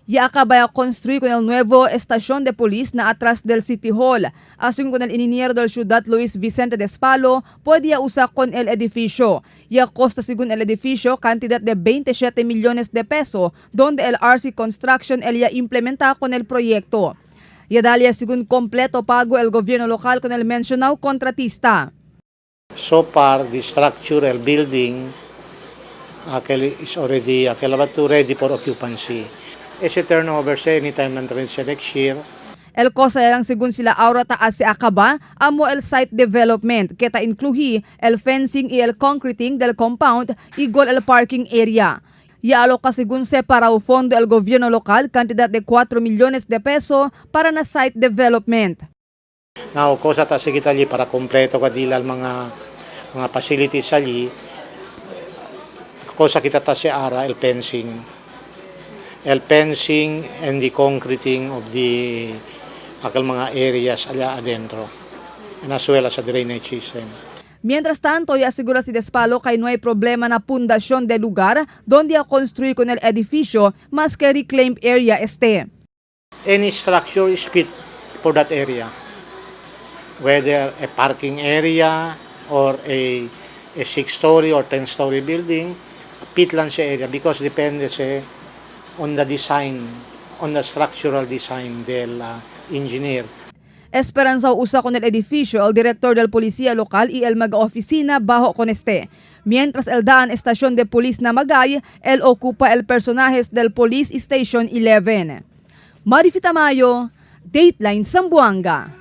Ya acaba de construir con el nuevo estación de polis na atrás del City Hall. Así con el ingeniero del ciudad Luis Vicente Despalo, podía usar con el edificio. Ya costa según el edificio cantidad de 27 millones de pesos, donde el RC Construction el ya implementa con el proyecto. Ya dalia según completo pago el gobierno local con el mencionado contratista. So far, the structural building aquel is already aquel to ready for occupancy. Ese turnover sa anytime lang rin sa next year. El cosa lang según sila aura taas si acaba, amo el site development, kita incluhi el fencing y el concreting del compound, igual el parking area. Ya aloca según se para o fondo el gobierno local cantidad de 4 millones de peso para na site development. Now, cosa ta sige tali para kompleto kadila ang mga facilities ali. Cosa kita ta si ara el fencing. El fencing and the concreting of the akal mga areas allá adentro. And as well as sa drainage system. Mientras tanto, y asegura si Despalo que no hay problema na fundación del lugar donde a construir con el edificio más que reclaimed area este. Any structure is fit for that area. Whether a parking area or a 6-story or 10-story building, fit lang sa area because depende sa on the design, on the structural design del engineer. Esperanza usa con el edificio el director del policía local y el maga oficina bajo con este. Mientras el daan estación de polis na Magay, el ocupa el personajes del Police Station 11. Marifi Tamayo, Dateline Zamboanga.